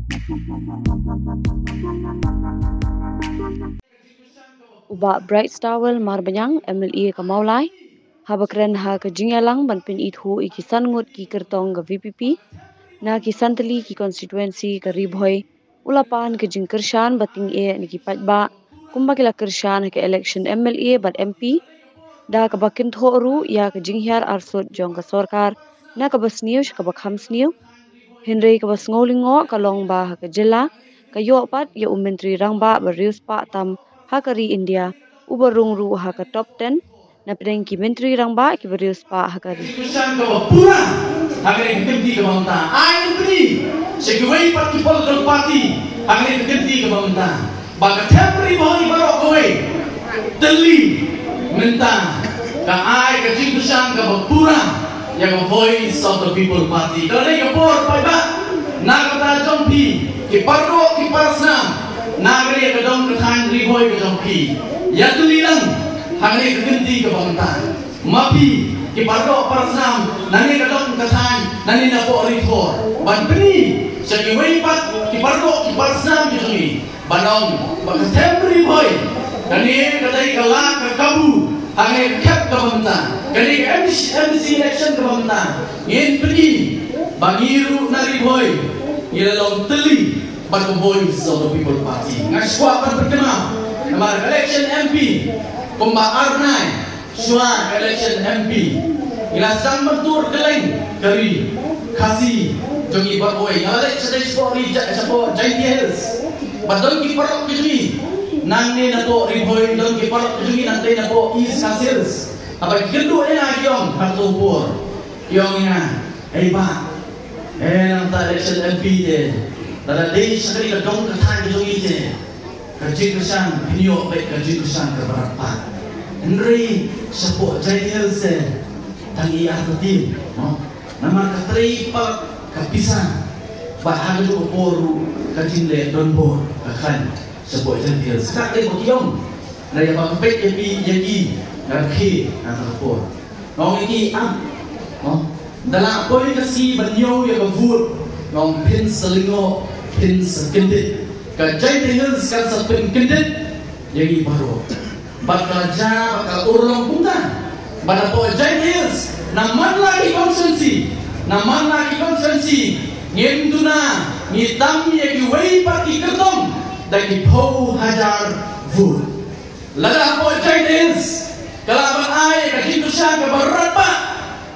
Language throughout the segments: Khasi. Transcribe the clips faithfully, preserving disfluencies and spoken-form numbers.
U Bah Brightstarwell Marbaniang, M L A ka Mawlai, haba kren ha ka jingïalang ban pynithuh ïa ki san ngut ki kyrtong ka V P P na ki san tylli ki constituency ka Ri Bhoi, u la pan ka jingkyrshan ba tyngeh na ki paidbah kumba ki la kyrshan ha ka election M L A bad M P, da kaba kynthoh ruh ïa ka jinghiar arsut jong ka sorkar na kaba sniew sha kaba kham sniew. Hynrei kaba sngew lyngngoh ka long ba ha ka jylla ka ïoh pat ïa u Myntri Rangbah ba riewspah tam ha ka ri India, uba rung ruh ha ka top ten na pdeng ki Myntri Rangbah kiba riewspah ha ka ri. Kyrshan kaba pura ha kane ka kynti kaba mynta. Ai pyni sha kiwei pat ki political party ha kane ka kynti kaba mynta ba ka them Ri Bhoi baroh kawei tylli mynta ka ai ka jingkyrshan kaba pura ïa ka Voice of the People Party. Ka la dei ka por paidbah na ka bynta jong phi ki pardoh ki parsnam na ka dei ka dong ka thaiñ Ri Bhoi ka jong phi. Ïa tylli lang ha kane ka kynti kaba mynta. Ma phi ki pardoh parsnam nangne ka dong ka thaiñ, nangne napoh Ri Bhoi, ban pyni sha kiwei pat ki pardoh ki parsnam ki jong ngi ban ong ba ka them Ri Bhoi kane ka dei ka la ka kabu ha kane ka kep kaba mynta, kane ka M D C, M D C election kaba mynta. Ngin pyni ba ngi ruh na Ri Bhoi ngi la long tylli bad ka Voice of the People Party. Nga shu kwah ban pynkynmaw namar ka election M P kumba ar bnai shuwa ka election M P ngi la sdang ban tur kylleng ka ri Khasi jong ngi baroh kawei. Nga la leit shatei shapoh ri Ja-, shapoh Jaintia Hills bad don ki paralok ki jong ngi nangne napoh Ri Bhoi, don ki paralok ki jong ngi nangtei napoh East Khasi Hills. Haba ki kynduh ïa nga ki ong ha kato ka por, ki ong ïa nga, "Ei bah, eh, nangta election M P te, lada dei sha kane ka dong ka thaiñ ka jong ngi te, ka jingkyrshan phin ïoh beit ka jingkyrshan kaba radbah. Hynrei shapoh Jaintia Hills te tang i ar tylli, no? Namar ka trei pat ka pisa, bad ha kajuh ka por ruh ka jingleh donbor ka khlaiñ shapoh Jaintia Hills." Ka dei ba ki ong, na ïa ba ka peit ïa phi ïa ki, nga rkhie ha ka por. Nga ong ïa ki, ah, no, da la poi ka sngi ban ñiew ïa ka vote, nga ong phin sa lyngngoh, phin sa kyndit. Ka Jaintia Hills kan sa pynkyndit ïa ngi baroh. Bad ka la jia bad ka la urlong kumta. Bad napoh Jaintia Hills, na man la ki constituency, na man la ki constituency, ngim duna, ngi tam ïa kiwei pat ki kyrtong da ki phew hajar vote. Lada hapoh Jaintia Hills ka lah ban ai ka jingkyrshan kaba radbah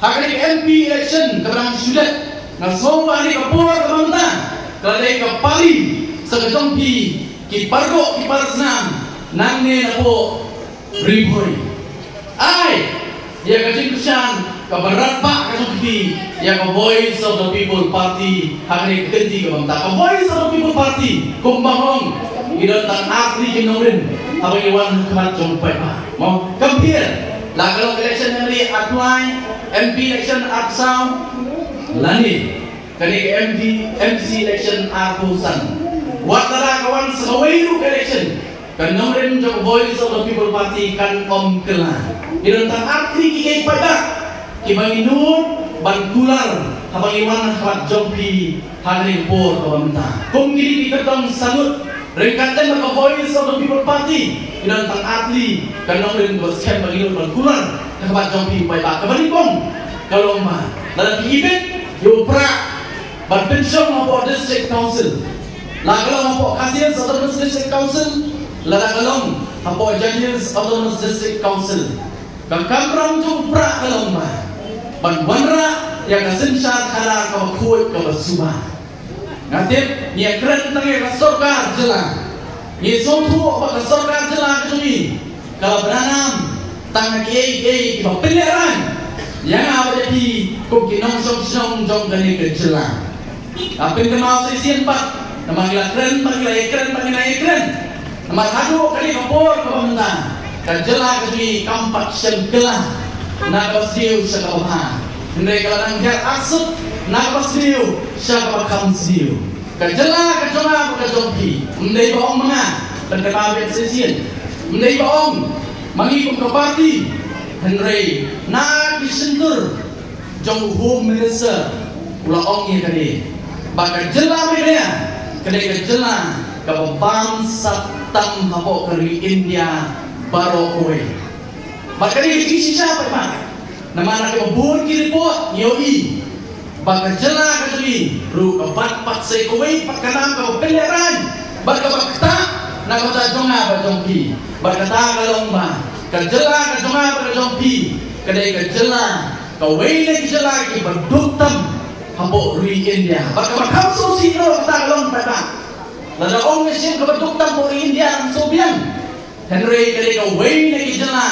ha kane ka M P election kaba dang shu dep, nga sngew ba ha kane ka por kaba mynta ka la dei ka pali sa ka jong phi ki paralok ki parsnam nangne napoh Ri Bhoi. Ai ïa ka jingkyrshan kaba radbah ka jong phi ïa ka Voice of the People Party ha kane ka kynti kaba mynta. Ka Voice of the People Party kumba nga ong, ngi don tang ar tylli ki nongrim haba ngi wan ha khmat jong u paidbah. Mo, compare, la ka long election M L A arphew lai, M P election arphew saw, lane kane ka M D, M C election arphew san. Wat lada ka wan sa kawei ruh ka election, ka nongrim jong Voice of the People Party kan ym kylla. Ngi don tang ar tylli ki paidbah kiba ngi nud ban kular haba ngi wan ha khmat jong phi ha kane ka por kaba mynta. Kum kine ki kyrtong san ngut, ryngkat lem bad ka Voice of the People Party, ngi don tang ar tylli ka nongrim kaba skhem ba ngi nud ban kular ha khmat jong phi paidbah. Kaba nyngkong ka long ba lada phi ibit ïa u prah ban pynshong hapoh District Council, la ka long hapoh Khasi Hills Autonomous District Council, lada ka long hapoh Jaintia Hills Autonomous District Council, ka kamram jong u prah ka long ba ban wanrah ïa ka synshar khadar kaba khuid kaba suba. Nga tip ngi ïakren tang ïa ka sorkar jylla, ngi sngewthuh ba ka sorkar jylla ka jong ngi ka la bynrap tang ha kiei kiei kiba pynlehraiñ ïa nga bad ïa phi kum ki nongshong shnong jong kane ka jylla. Nga pynkynmaw shisien pat namar ngi la kren, namar ngi la ïakren, namar ngi la ïakren. Namar haduh kane ka por kaba mynta ka jylla ka jong ngi kam pat shem kylla na kaba sniew sha kaba bha, hynrei ka la nang hiar arsut na kaba sniew sha kaba kham sniew. Ka jylla ka jong nga bad ka jong phi, ym dei ba ong ma nga, ban kynmaw ïa ka shisien, ym dei ba ong ma ngi kum ka party, hynrei na ki shyntur jong u Home Minister u la ong ïa kane ba ka jylla Meghalaya Ka dei ka jylla kaba bam sah tam hapoh ka ri India baroh kawei. Bad ka dei ka jingshisha pat, namar na kaba bun ki report ngi ïohi ba ka jylla ka jong ngi ruh ka bat pat sa kawei pat ka nam kaba pynlehraiñ bad kaba ktah na ka bynta jong nga bad jong phi. Bad kata ka long ba ka jylla ka jong nga bad ka jong phi ka dei ka jylla, kawei na ki jylla kiba duk tam hapoh ri India. Bad kaba kham sngewsih ruh kata ka long pat ba lada ong ka shem kaba duk tam hapoh ri India, ngan sngewbiang. Hynrei ka dei kawei na ki jylla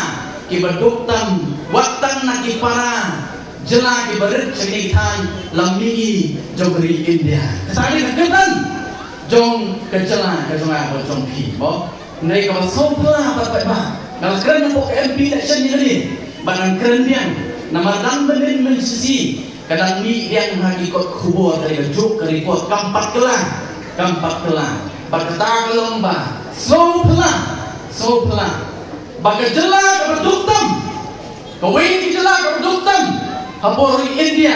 kiba duk tam, wat tang na ki para jylla kiba rit sha kine ki thaiñ lam mihngi jong ka ri India. Kata ka dei ka kyrdan jong ka jylla ka jong nga bad jong phi, mo. Hynrei kaba sngewphylla pat pat ba nga la kren hapoh ka M P election ïa kane, ba ngan kren biang namar dang mynnin mynshisih ka dang mih biang ha ki kot khubor, ka dei kajuh ka report, kam pat kylla, kam pat kylla. Bad kata ka long ba sngewphylla, sngewphylla ba ka jylla kaba duk tam, kawei ka jylla kaba duk tam hapoh ri India.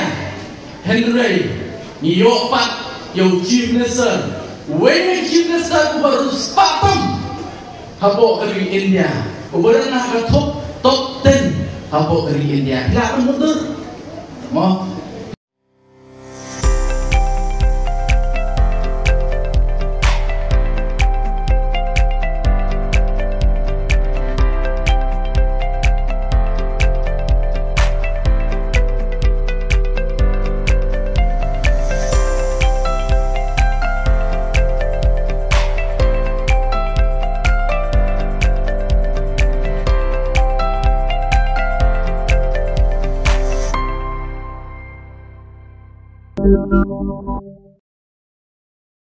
Hynrei ngi ïoh pat ïa u Chief Minister, uwei na ki Chief Minister uba riewspah tam hapoh ka ri India, uba don ha ka top, top ten hapoh ka ri India. Phi lah ban mutdur, mo.